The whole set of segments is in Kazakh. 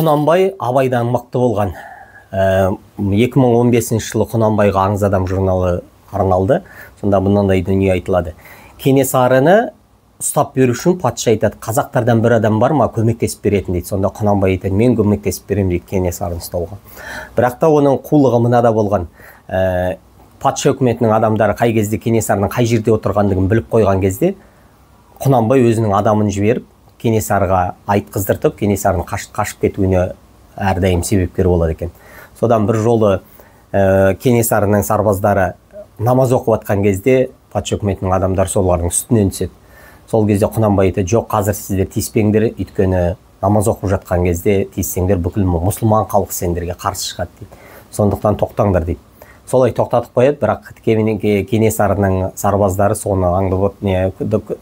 Құнанбай Абайдан мықты болған. 2015 жылы Құнанбайға «Аңыз адам» журналы арналды. Сонда мынандай дүние айтылады. Кенесарыны ұстап беру үшін патша айтады: «Қазақтардан бір адам бар ма көмектесіп беретін?» – дейді. Сонда Құнанбай айтады: «Мен көмектесіп беремін», – дейді, Кенесарыны ұстауға. Бірақ та оның қулығы мынада болған. Патша үкіметінің адамдары қай кезде Кенесарының қай жерде отырғандығын біліп қойған кезде, Құнанбай өзінің адамын жіберіп, Кенесарыға айтқыздыртып, Кенесарының қашып кетуіне әрдайым себепкер болады екен. Содан бір жолы Кенесарының сарбаздары намаз оқып жатқан кезде, патша үкіметінің адамдары солардың үстінен түседі. Сол кезде Құнанбай айтады: «Жоқ, қазір сіздер тиіспеңдер, өйткені намаз оқып жатқан кезде тиіссеңдер, бүкіл мұсылман халқы сендерге қарсы шығады», – дейді. «Сондықтан тоқтаңдар», – дейді. Солай тоқтатып қояды. Бірақ Кенесарының сарбаздары соны аңдып, не,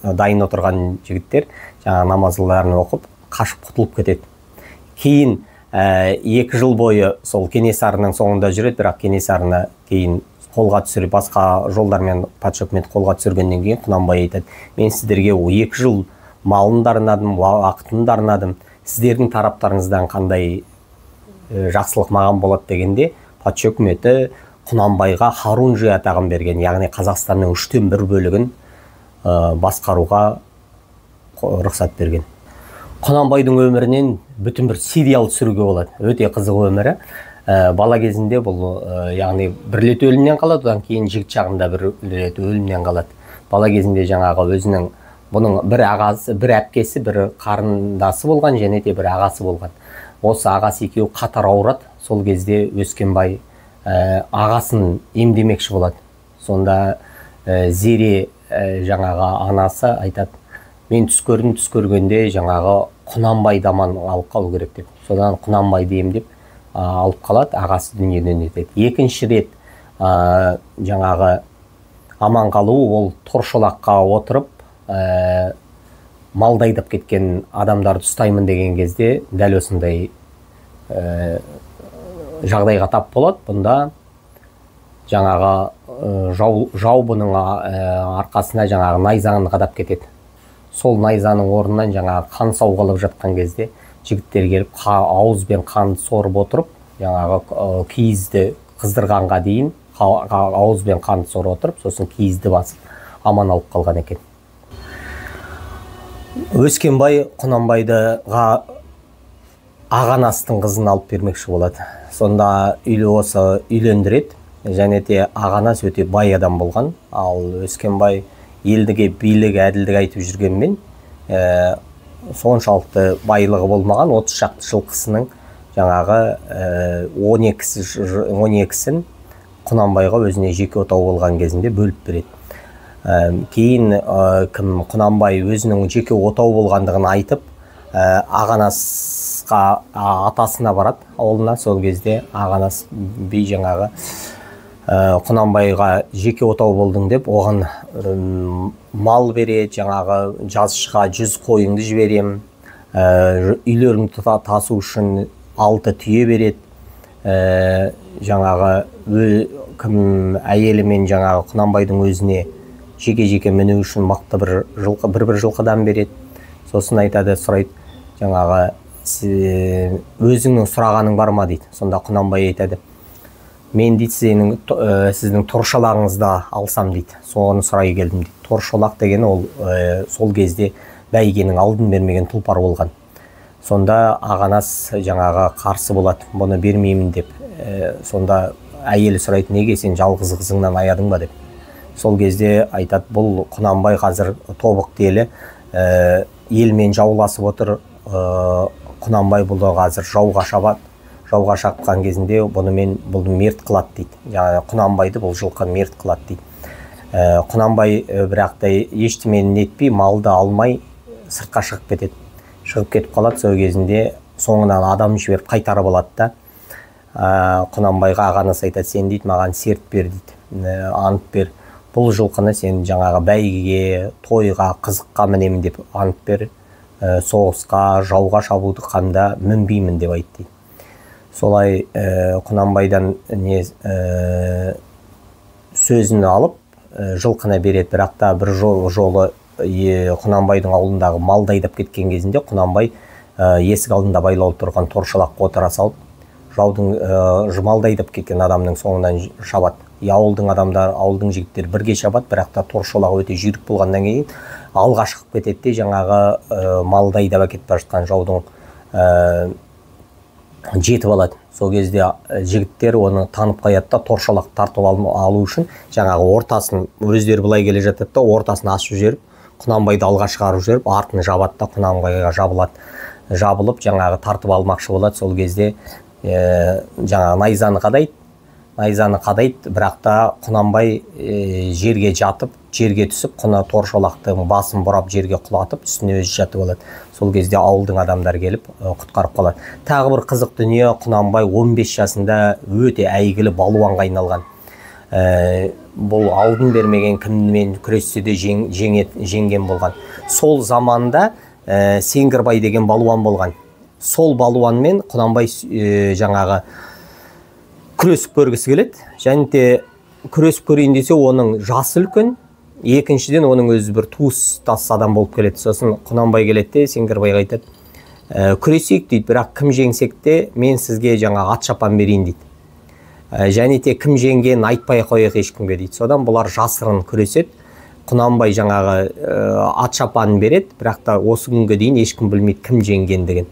дайын отырған жігіттер жаңағы намазларын оқып, қашып құтылып кетеді. Кейін 2 жыл бойы сол Кенесарының соңында жүреді. Бірақ Кенесарыны кейін қолға түсіріп, басқа жолдармен патша үкіметі қолға түсіргеннен кейін, Құнанбай айтады: «Мен сіздерге 2 жыл малын да арнадым, уақытын да арнадым, сіздердің тараптарыңыздан қандай жақсылық маған болады?» – дегенде, патша үкіметі Құнанбайға хорунжий атағын берген, яғни Қазақстанның үштен бір бөлігін басқаруға рұқсат берген. Құнанбайдың өмірінен бүтін бір сериал түсіруге болады, өте қызық өмірі. Бала кезінде бұл яғни бір рет өлімнен қалады, одан кейін жігіт шағында бір рет өлімнен қалады. Бала кезінде жаңағы өзінің, бұның бір ағасы, бір әпкесі, бір қарындасы болған және де бір ағасы болған. Осы ағасы екеуі қатар ауырады. Сол кезде Өскенбай ағасын емдемекші болады. Сонда Зере, жаңағы анасы айтады: «Мен түс көрдім, түс көргенде жаңағы Құнанбайды аман алып қалу керек», – деп. Содан Құнанбайды емдеп алып қалады, ағасы дүниеден өтеді. Екінші рет жаңағы аман қалу, ол торшолаққа отырып, малды айдап кеткен адамдарды ұстаймын деген кезде, дәл осындай жағдайға тап болады. Бұнда жаңағы жау бұның арқасына жаңағы найзаны қадап кетеді. Сол найзаның орнынан жаңағы қан сауғалап жатқан кезде, жігіттер келіп, ауызбен қанды сорып отырып, жаңағы киізді қыздырғанға дейін ауызбен қанды сорып отырып, сосын киізді басып, аман алып қалған екен. Өскенбай Құнанбайдыға Ағанастың қызын алып бермекші болады. Сонда үйлі осы үйлендіреді. Және де Ағанас өте бай адам болған. Ал Өскенбай елдіге билік, әділдік айтып жүргенмен, соншалықты байлығы болмаған. 30 шақты жылқысының жаңағы 12-сі, 12-сін Құнанбайға өзіне жеке отау болған кезінде бөліп береді. Кейін кім, Құнанбай өзінің жеке отау болғандығын айтып, Ағанасқа, атасына барады, ауылына. Сол кезде Ағанас би жаңағы Құнанбайға жеке отау болдың деп, оған мал береді, жаңағы жазшыға 100 қойыңды жіберем, үйлеріңді тасу үшін алты түйе береді. Жаңағы кім, әйелі мен жаңағы Құнанбайдың өзіне жеке жеке міну үшін мықты бір жылқы, бір бір жылқыдан береді. Сосын айтады, сұрайды жаңағы: «Өзіңнің сұрағаның бар ма?» – дейді. Сонда Құнанбай айтады: «Мен, – дейді, – сенің сіздің торшалағыңызды алсам, – дейді, – соны сұрай келдім», – дейді. Торшолақ деген ол сол кезде бәйгенің алдын бермеген тұлпар болған. Сонда Ағанас жаңағы қарсы болады, бұны бермеймін деп. Сонда әйелі сұрайды: «Неге, сен жалғыз қызыңнан аядың ба?» – деп. Сол кезде айтады: «Бұл Құнанбай қазір тобықты елі елмен жауласып отыр. Құнанбай бұл қазір жауға шабады, жауға шапқан кезінде бұнымен бұл мерт қылады», – дейді. Жаңағы Құнанбайды бұл жылқы мерт қылады дейді. Құнанбай бірақ та ештемені нетпей, малды алмай, сыртқа шығып кетеді, шығып кетіп қалады. Сол кезінде соңынан адам жіберіп қайтарып алады да. Құнанбайға Ағанас айтады: «Сен, – дейді, – маған серт бер, – дейді, – ант бер, бұл жылқыны сен жаңағы бәйгеге, тойға, қызыққа мінемін деп ант бер, соғысқа, жауға шабуды қанда мінбеймін деп айт», – дейді. Солай Құнанбайдан не, сөзін алып, жылқыны береді. Бірақ та бір жолы Құнанбайдың ауылындағы малды айдап кеткен кезінде Құнанбай Есік алдында байлаулы тұрған торшалаққа отыра салып, жаудың жымалды айдап кеткен адамның соңынан шабады. Ауылдың адамдары, ауылдың жігіттері бірге шабады, бірақ та торшолақ өте жүйрік болғаннан кейін алға шығып кетеді де, жаңағы малды айдап әкетіп бара жатқан жаудың жетіп алады. Сол кезде жігіттер оны танып қояды да, торшолақ тартып алу үшін жаңағы ортасын, өздері былай келе жатады да, ортасын ашып жіберіп, Құнанбайды алға шығарып жіберіп, артын жабады да, Құнанбайға жабылады. Жабылып жаңағы тартып алмақшы болады. Сол кезде жаңағы найзаны қадайды. Найзаны қадайды, бірақ та Құнанбай жерге жатып, жерге түсіп, құна торшолақтың басын бұрап жерге құлатып, үстіне өзі жатып алады. Сол кезде ауылдың адамдары келіп құтқарып қалады. Тағы бір қызық дүние, Құнанбай 15 жасында өте әйгілі балуанға айналған. Бұл алдын бермеген, кіммен күрессе де жеңген болған. Сол заманда Сеңгірбай деген балуан болған. Сол балуанмен Құнанбай жаңағы күресіп көргісі келеді. Және де күресіп көрейін десе, оның жасы үлкен, екіншіден оның өзі бір туыстас адам болып келеді. Сосын Құнанбай келеді де, Сеңгірбайға айтады, күресейік дейді, бірақ кім жеңсек те мен сізге жаңа ат шапан берейін дейді. Және де кім жеңгенін айтпай қояйық ешкімге дейді. Содан бұлар жасырын күреседі. Құнанбай жаңағы ат шапанын береді, бірақ та осы күнге дейін ешкім білмейді кім жеңгендігін.